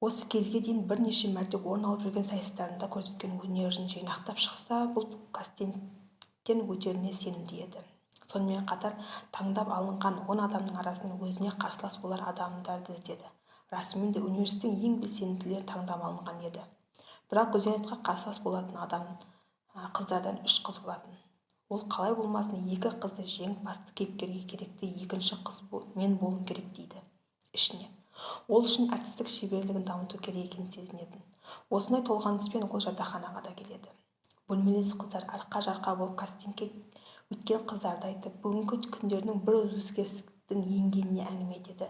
Осы кезге дейін бірнеше мәрте орын алып жүрген сайыстарында көрсеткен өнерін жинақтап шықса, бұл кастингтен өтеріне сенімді еді. Сонымен қатар таңдап алынған 10 адамның арасынан өзіне қарсылас болар адамдарды іздеді. Расымен де университеттің ең белсенділері таңдап алынған еді. Бірақ Гүлзинатқа қарсылас болатын адам қыздардан 3 қыз болатын. Ол қалай болмасын 2 қызды жеңіп басты кейіпкерге керекті екінші қыз мен болуым керек дейді ішінен. Ол үшін әртістік шеберлігін дамыту керек екенін сезінетін. Осындай толғаныспен ол жатақханаға да келеді. Бөлмелес қыздар арқа-жарқа болып кастингке өткен қыздарды айтып, бүгінгі күндерінің бір кастингтің енгеніне әңгіме етеді.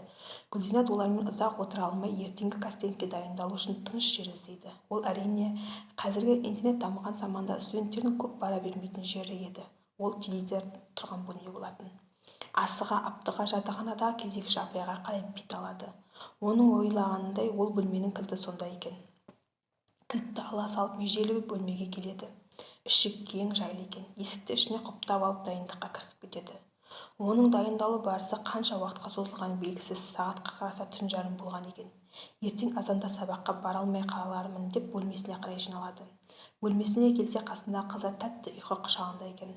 Гүлзинат олармен ұзақ отыра алмай, ертеңгі кастингке дайындалу үшін тыныш жер іздейді. Ол әрине, қазіргі интернет дамыған заманда студенттердің көп бара бермейтін жері еді. Ол теледидар тұрған бөлме болатын. Асыға-аптыға жатақханадағы кезекші апайға қарай бет алады. Оның ойлағанындай ол бөлменің кілті сонда екен. Кілтті ала салып межелі бөлмеге келеді. Іші кең, жайлы екен. Есікті ішіне құлыптап алып дайындыққа кірісіп кетеді. Оның дайындалу барысы қанша уақытқа созылғаны белгісіз, сағатқа қараса 12:30 болған екен. Ертең азанда сабаққа бара алмай қалармын деп бөлмесіне қарай жиналады. Бөлмесіне келсе қасындағы қыздар тәтті ұйқы құшағында екен.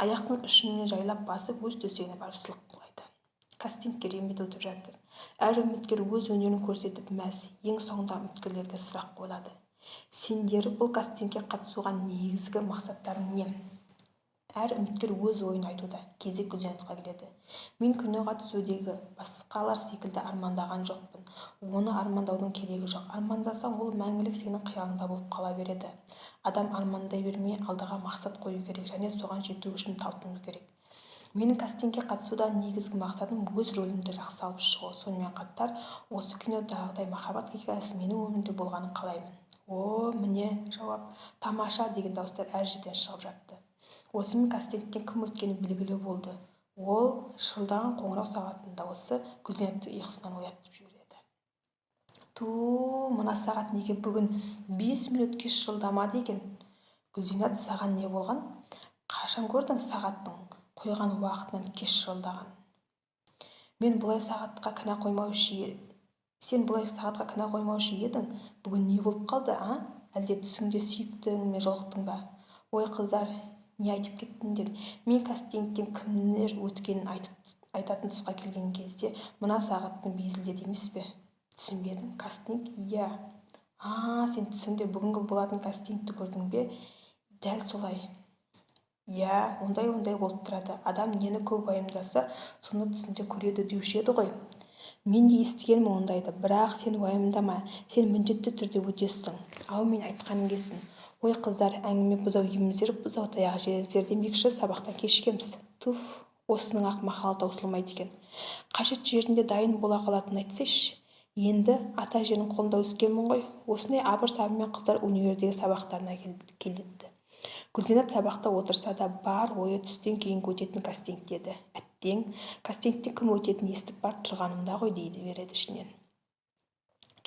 Аяқтың ұшымен жайлап басып, өз төсегіне барып сылқ құлайды. Кастинг керемет өтіп жатыр. Әр үміткер өз өнерін көрсетіп мәз, ең соңында үміткерлерге сұрақ қойылады. Сендер бұл кастингке қатысуға негізгі мақсаттарың не? Әр үміткер өз ойын айтуда. Кезек Гүлзинатқа келеді. Мен киноға түсудегі басқалар секілді армандаған жоқпын. Оны армандаудың керегі жоқ. Армандасаң, ол мәңгілік сенің қиялыңда болып қала береді. Адам армандай бермей, алдыға мақсат қою керек және соған жету үшін талпыну керек. Менің кастингке қатысудағы негізгі мақсатым өз рөлімді жақсы алып шығу. Сонымен қатар, осы кинодағыдай махаббат хикаясы менің өмірімде болғанын қалаймын. О, міне жауап, тамаша деген дауыстар әр жерден шығып жатты. Осымен кастингтен кім өткені белгілі болды. Ол шырылдаған қоңырау сағатының дауысы Гүлзинатты ұйқысынан оятып жібереді. Ту, мына сағат неге бүгін 5 минут кеш шырылдамады екен? Гүлзинат, саған не болған? Қашан көрдің сағаттың қойған уақытынан кеш шырылдаған? Мен бұлай сағатқа кінә қоймаушы Сен бұлай сағатқа кінә қоймаушы едің. Бүгін не болып қалды, а? Әлде түсіңде сүйіктіңмен жолықтың ба? Ой, қыздар, не айтып кеттіңдер? Мен кастингтен кімдер өткенін айтатын тұсқа келген кезде мына сағаттың безілдеді емес пе? Түсінбедім. Кастинг? Иә. А, сен түсіңде бүгінгі болатын кастингті көрдің бе? Дәл солай. Иә, ондай-ондай болып тұрады. Адам нені көп уайымдаса, соны түсінде көреді деуші еді ғой. Мен де естігенмін ондайды, бірақ сен уайымдама, сен міндетті түрде өтесің. Әумин айтқаның келсін. Ой, қыздар, әңгіме бұзау емізер, бұзау таяқ жегізер демекші, сабақтан кешігеміз. Туф, осының ақ мақалы таусылмайды екен. Қажет жерінде дайын бола қалатынын айтсайшы. Енді ата әженің қолында өскенмін ғой. Осындай абыр-сабырмен қыздар универдегі сабақтарына келді. Гүлзинат сабақта отырса да бар ойы түстен кейін өтетін кастингте еді. Әттең, кастингте кім өтетінін естіп барып тұрғанымда ғой дейді береді ішінен.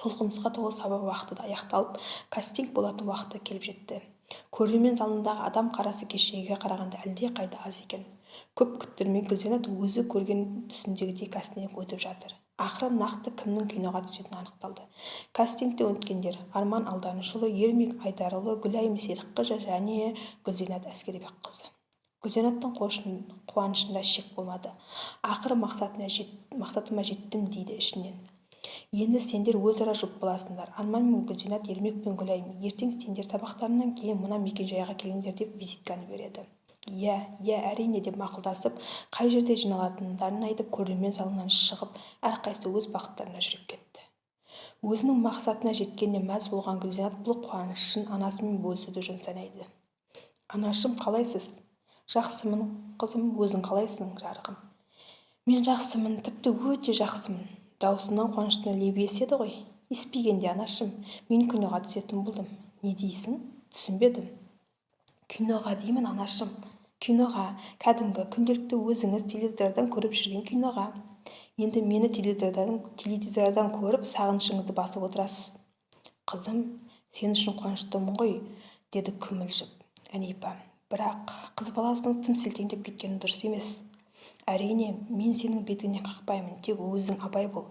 Толқынысқа толы сабақ уақыты да аяқталып, кастинг болатын уақыты келіп жетті. Көрермен залындағы адам қарасы кешегіге қарағанда әлде қайда аз екен. Көп күттірмей Гүлзинат өзі көрген түсіндегідей кастинг өтіп жатыр. Ақыры нақты кімнің киноға түсетіні анықталды. Кастингте өткендер Арман Алданышұлы, Ермек Айдарұлы, Гүлайым Серікқызы және Гүлзинат Әскербекқызы. Гүлзинаттың қуанышында шек болмады. Ақыры мақсатыма жеттім дейді ішінен. Енді сендер өзара жұп боласыңдар. Арман мен Гүлзинат, Ермек пен Гүлайым, ертең сендер сабақтарынан кейін мына мекен-жайға келіңдер деп визитканы береді. Иә, иә, әрине деп мақұлдасып, қай жерде жиналатындарын айтып, көрермен залынан шығып, әрқайсысы өз бағыттарына жүріп кетті. Өзінің мақсатына жеткеніне мәз болған Гүлзинат бұл қуанышын анасымен бөлісуді жөн санайды. Анашым, қалайсыз? Жақсымын, қызым, өзің қалайсың, жарығым? Мен жақсымын, тіпті өте жақсымын. Даусынан қуаныштың лебі еседі ғой. Еспегенде, анашым, мен киноға түсетін болдым. Не дейсің? Түсінбедім. Киноға деймін, анашым. Киноға, кәдімгі күнделікті өзіңіз теледидардан көріп жүрген киноға. Енді мені теледидардан көріп сағынышыңызды басып отырасыз. Қызым, сен үшін қуаныштымын ғой, деді күмілжіп. Әнипа, бірақ қыз баласының тым селтеңдеп кеткені дұрыс емес. Әрине, мен сенің бетіңнен қақпаймын, тек өзің абай бол.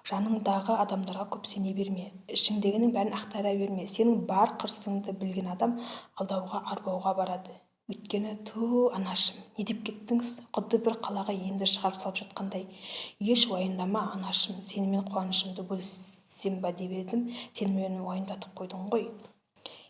Жаныңдағы адамдарға көп сене берме, ішіңдегінің бәрін ақтара берме. Сенің бар қырсыңды білген адам алдауға, арбауға барады. Өйткені, ту, анашым, не деп кеттіңіз? Құдды бір қалаға енді шығарып салып жатқандай. Еш уайымдама, анашым, сенімен қуанышымды бөліссем ба деп едім, сен мені уайымдатып қойдың ғой.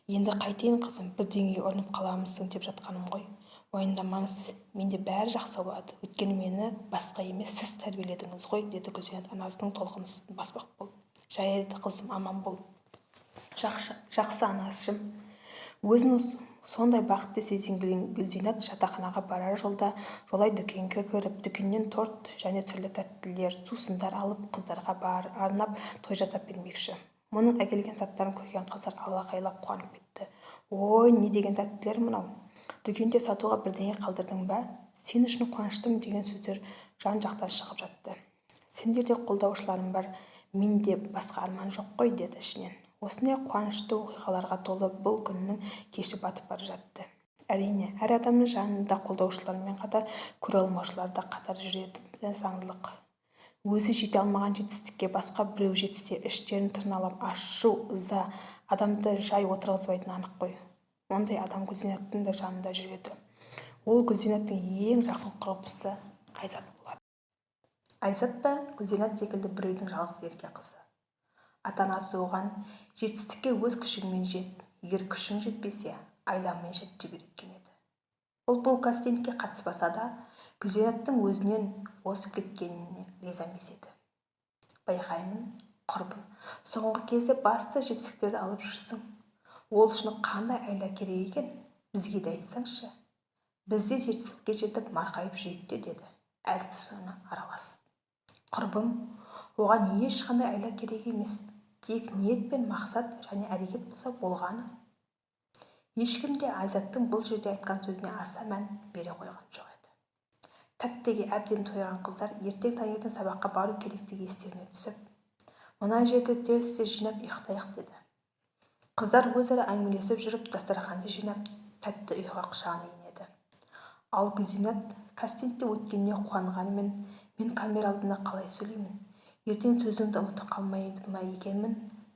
Енді қайтейін, қызым, бірдеңеге ұрынып қаламысың деп жатқаным ғой. Уайымдамаңыз, менде бәрі жақсы болады. Өйткені мені басқа емес, сіз тәрбиеледіңіз ғой, деді Гүлзинат анасының толқынысын баспақ болып. Жарайды, қызым, аман бол. Жақсы, жақсы, анашым. Өзін Сондай бақытты сезінген Гүлзинат жатақханаға барар жолда жолай дүкенге кіріп, дүкеннен торт және түрлі тәттілер, сусындар алып, қыздарға арнап той жасап бермекші. Мұның әкелген заттарын көрген қыздар алақайлап қуанып кетті. Ой, не деген тәттілер мынау? Дүкенде сатуға бірдеңе қалдырдың ба? Сен үшін қуаныштымын деген сөздер жан-жақтан шығып жатты. Сендерде қолдаушыларым бар, менде басқа арман жоқ қой, деді ішінен. Осындай қуанышты оқиғаларға толы бұл күннің кеші батып бара жатты. Әрине, әр адамның жанында қолдаушылармен қатар көре алмаушылар да қатар жүреді, заңдылық. Өзі жете алмаған жетістікке басқа біреу жетсе, іштерін тырналап ашу, ыза адамды жай отырғызбайтыны анық қой. Ондай адам Гүлзинаттың да жанында жүреді. Ол Гүлзинаттың ең жақын құрбысы Айзат болады. Айзат та Гүлзинат секілді біреудің жалғыз ерке қызы. Ата-анасы оған жетістікке өз күшіңмен жет, егер күшің жетпесе, айламен жет деп үйреткен еді. Ол бұл кастингке қатыспаса да, Гүлзинаттың өзінен озып кеткеніне риза емес еді. Байқаймын, құрбым, соңғы кезде басты жетістіктерді алып жүрсің. Ол үшін қандай айла керек екен? Бізге де айтсаңшы. Біз де жетістікке жетіп марқайып жүрейік те, деді әзіл аралас. Құрбым, оған ешқандай айла керек емес. Тек ниет пен мақсат және әрекет болса болғаны. Ешкім де Айзаттың бұл жерде айтқан сөзіне аса мән бере қойған жоқ еді. Тәттіге әбден тойған қыздар ертең таңертең сабаққа бару керектігі естеріне түсіп, мына жерді тез-тез жинап ұйықтайық деді. Қыздар өзара әңгімелесіп жүріп дастарханды жинап тәтті ұйқы құшағына енеді. Ал Гүлзинат кастингте өткеніне қуанғанымен, мен камера алдында қалай сөйлеймін? Ертең сөзімді ұмытып қалмайды ма екенмін?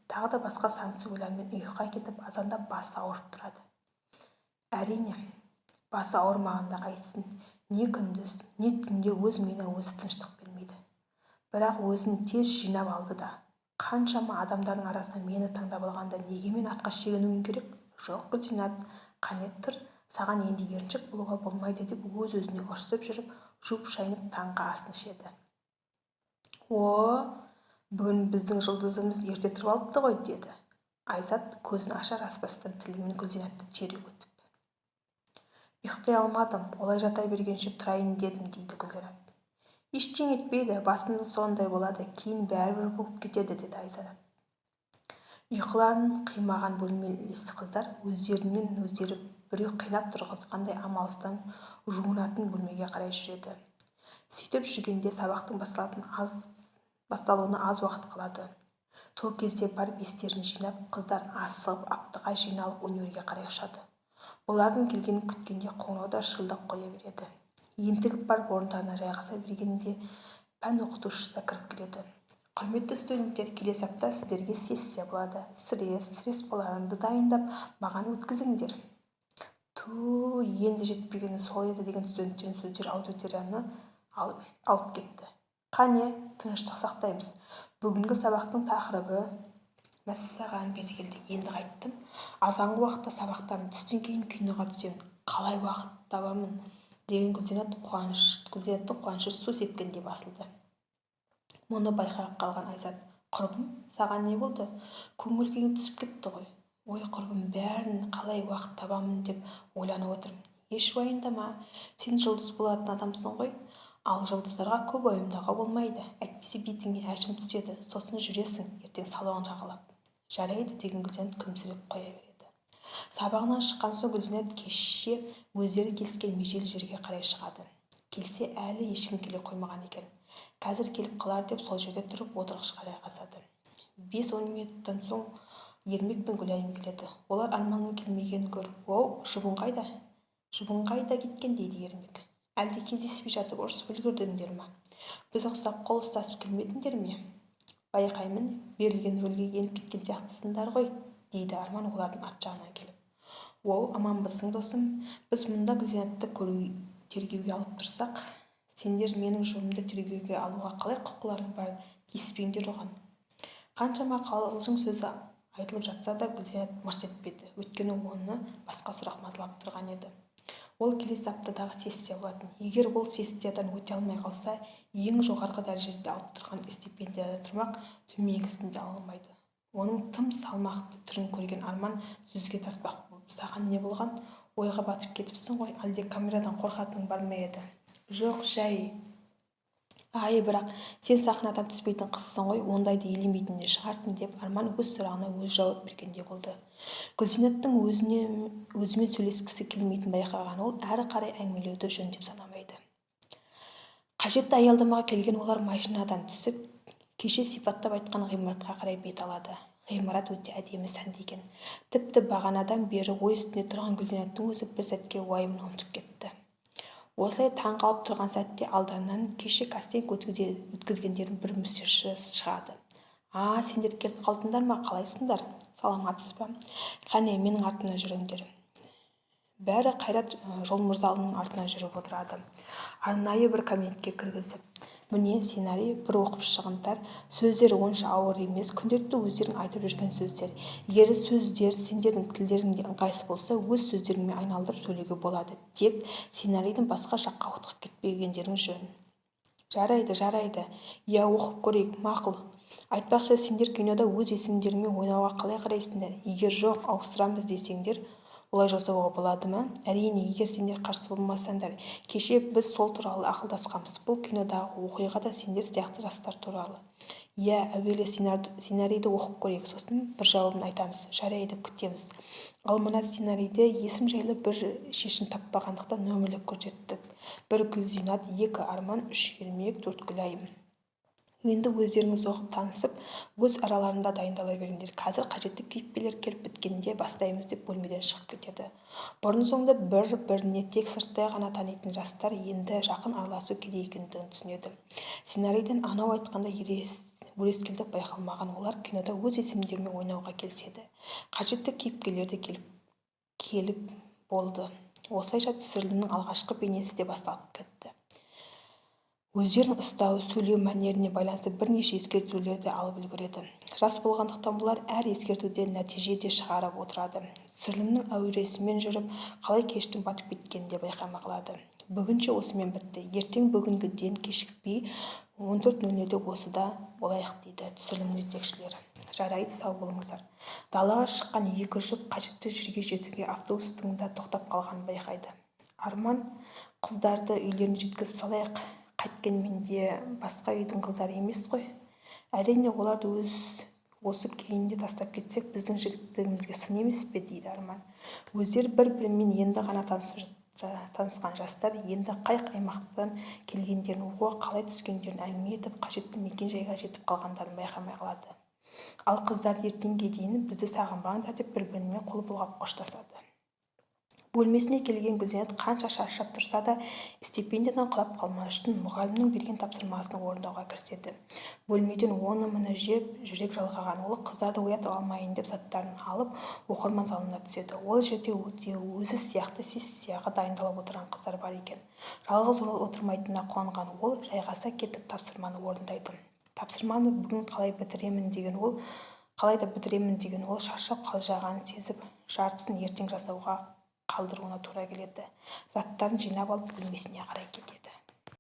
Тағы да басқа сансыз ойлармен ұйқыға кетіп, азанда басы ауырып тұрады. Әрине, басы ауырмағанда қайтсін, не күндіз, не түнде өз миына өзі тыныштық бермейді. Бірақ өзін тез жинап алды да, қаншама адамдардың арасынан мені таңдап алғанда неге мен артқа шегінуім керек? Жоқ, Гүлзинат, қане тұр, саған енді еріншек болуға болмайды деп өз-өзіне ұрсып жүріп, жуып-шайынып таңғы асын ішеді. О, бүгін біздің жұлдызымыз ерте тұрып алыпты ғой, деді Айзат көзін ашар ашпастан тілімен Гүлзинатты тереу өтіп. Ұйықтай алмадым, олай жата бергенше тұрайын дедім, дейді Гүлзинат. Ештеңе етпейді, басында сондай болады, кейін бәрібір болып кетеді, деді Айзат. Ұйқыларын қимаған бөлмелес қыздар өздерінен өздері біреу қинап тұрғызғандай амалсыздан жуынатын бөлмеге қарай жүреді. Сөйтіп жүргенде сабақтың басталуына аз уақыт қалады. Сол кезде барып естерін жинап, қыздар асығып аптыға жиналып универге қарай ұшады. Олардың келгенін күткенде қоңырау да шырылдап қоя береді. Ентігіп барып орындарына жайғаса бергенде пән оқытушысы да кіріп келеді. Құрметті студенттер, келесі апта сіздерге сессия болады. Сірес-баларыңды дайындап, маған өткізіңдер. Ту, енді жетпегені сол еді деген студенттердің сөздері аудиторияны алып кетті. Қане, тыныштық сақтаймыз. Бүгінгі сабақтың тақырыбы мәссаған, безгелдек. Енді қайттым. Азанғы уақытта сабақтамын, түстен кейін киноға түсемін. Қалай уақыт табамын деген Гүлзинаттың қуанышы су сепкендей басылды. Мұны байқап қалған Айзат, құрбым, саған не болды? Көңіл күйің түсіп кетті ғой. Ой, құрбым, бәрін қалай уақыт табамын деп ойланып отырмын. Еш уайымдама, сен жұлдыз болатын адамсың ғой. Ал жұлдыздарға көп уайымдауға болмайды. Әйтпесе бетіңе әжім түседі, сосын жүресің ертең салон жағалап. Жарайды деген Гүлзинат күлімсіреп қоя береді. Сабағынан шыққан соң Гүлзинат кеше өздері келіскен межелі жерге қарай шығады. Келсе әлі ешкім келе қоймаған екен. Қазір келіп қалар деп сол жерде тұрып отырғышқа жайғасады. 5-10 минуттан соң Ермек пен Гүлайым келеді. Олар Арманның келмегенін көріп, "Оу, жұбың қайда? Жұбың қайда кеткен?" дейді Ермек. Әлде кездеспей жатып ұрысып үлгердіңдер ме? Біз ұқсап қол ұстасып келмедіңдер ме? Байқаймын, берілген рөлге еніп кеткен сияқтысыңдар ғой, дейді Арман олардың арт жағынан келіп. Оу, аманбысың, досым? Біз мұнда Гүлзинатты тергеуге алып тұрсақ, сендер менің жұбымды тергеуге алуға қалай құқыларың бар, тиіспеңдер оған. Қаншама қалжың сөзі айтылып жатса да Гүлзинат мырс етпеді, өйткені оны басқа сұрақ мазалап тұрған еді. Ол келесі аптадағы сессия болатын. Егер ол сессиядан өте алмай қалса, ең жоғарғы дәрежеде алып тұрған стипендияда тұрмақ, төменгісін де ала алмайды. Оның тым салмақты түрін көрген Арман сөзге тартпақ болды. Саған не болған? Ойға батып кетіпсің ғой, әлде камерадан қорқатының бар ма еді? Жоқ, жай. Ай, бірақ сен сахнадан түспейтін қызсың ғой, ондайды елемейтін де шығарсың, деп Арман өз сұрағына өзі жауап бергендей болды. Гүлзинаттың өзімен сөйлескісі келмейтінін байқаған ол әрі қарай әңгімелеуді жөн деп санамайды. Қажетті аялдамаға келген олар машинадан түсіп, кеше сипаттап айтқан ғимаратқа қарай бет алады. Ғимарат өте әдемі, сәнді екен. Тіпті бағанадан бері ой үстінде тұрған Гүлзинаттың өзі бір сәтке уайымын ұмытып кетті. Осылай таң қалып тұрған сәтте алдарынан кеше кастинг өткізгендердің бір мүсінші шығады. А, сендер келіп қалдыңдар ма, қалайсыңдар? Саламатсыз ба? Қане, менің артымнан жүріңдер. Бәрі Қайрат Жолмырзаұлының артынан жүріп отырады. Арнайы бір кабинетке кіргізіп. Міне сценарий, бір оқып шығыңдар. Сөздер онша ауыр емес, күнделікті өздерің айтып жүрген сөздер. Егер сөздер сендердің тілдеріңде ыңғайсыз болса, өз сөздеріңмен айналдырып сөйлеуге болады. Тек сценарийдің басқа жаққа ауытқып кетпегендерің жөн. Жарайды, жарайды. Иә, оқып көрейік, мақұл. Айтпақшы, сендер кинода өз есімдеріңмен ойнауға қалай қарайсыңдар? Егер жоқ, ауыстырамыз десеңдер, олай жасауға болады ма? Әрине, егер сендер қарсы болмасаңдар. Кеше біз сол туралы ақылдасқанбыз. Бұл кинодағы оқиға да сендер сияқты жастар туралы. Иә, әуелі сценарийді оқып көрейік, сосын бір жауабын айтамыз. Жарайды, күтеміз. Ал мына сценарийде есім жайлы бір шешім таппағандықтан нөмірлеп көрсеттік. 1 Гүлзинат, 2 Арман, 3 Ермек, 4 Гүлайым. Енді өздеріңіз оқып танысып, өз араларында дайындала беріңдер. Қазір қажетті кейіпкерлер келіп біткенде бастаймыз, деп бөлмеден шығып кетеді. Бұрын-соңды бір-біріне тек сырттай ғана танитын жастар енді жақын араласу керек екендігін түсінеді. Сценарийден анау айтқандай өрескелдік байқалмаған олар кинода өз есімдерімен ойнауға келіседі. Қажетті кейіпкерлер де келіп болды. Осылайша түсірілімнің алғашқы бейнесі де басталып кетті. Өздерін ұстау, сөйлеу мәнеріне байланысты бірнеше ескертулерді алып үлгереді. Жас болғандықтан бұлар әр ескертуден нәтиже де шығарып отырады. Түсірілімнің әуресімен жүріп, қалай кештің батып кеткенін де байқамай қалады. Бүгінше осымен бітті. Ертең бүгінгіден кешікпей 14:00-де осыда болайық, дейді түсірілім жетекшілері. Жарайды, сау болыңыздар. Далаға шыққан екі жұп қажетті жерге жетуге автобустың да тоқтап қалғанын байқайды. Арман, қыздарды үйлеріне жеткізіп салайық. Қайткенмен де басқа үйдің қыздары емес қой. Әрине, оларды осы күйінде тастап кетсек, біздің жігіттігімізге сын емес пе, дейді Арман. Өздері бір-бірімен енді ғана танысқан жастар енді қай аймақтан келгендерін, оқуға қалай түскендерін әңгіме етіп, қажетті мекен-жайға жетіп қалғандарын байқамай қалады. Ал қыздар ертеңге дейін бізді сағынбаңдар деп бір-біріне қол бұлғап қоштасады. Бөлмесіне келген Гүлзинат қанша шаршап тұрса да, стипендиядан құлап қалмас үшін мұғалімнің берген тапсырмасын орындауға кіріседі. Бөлмеден оны-мұны жеп, жүрек жалғаған ол қыздарды оятып алмайын деп заттарын алып, оқырман залына түседі. Ол жерде өзі сияқты сессияға дайындалып отырған қыздар бар екен. Жалғыз отырмайтынына қуанған ол жайғаса кетіп тапсырманы орындайды. Тапсырманы бүгін қалай бітіремін деген ол, қалай да бітіремін деген ол шаршап қалжағанын сезіп, жартысын ертең жасауға қалдыруына тура келеді. Заттарын жинап алып бөлмесіне қарай кетеді.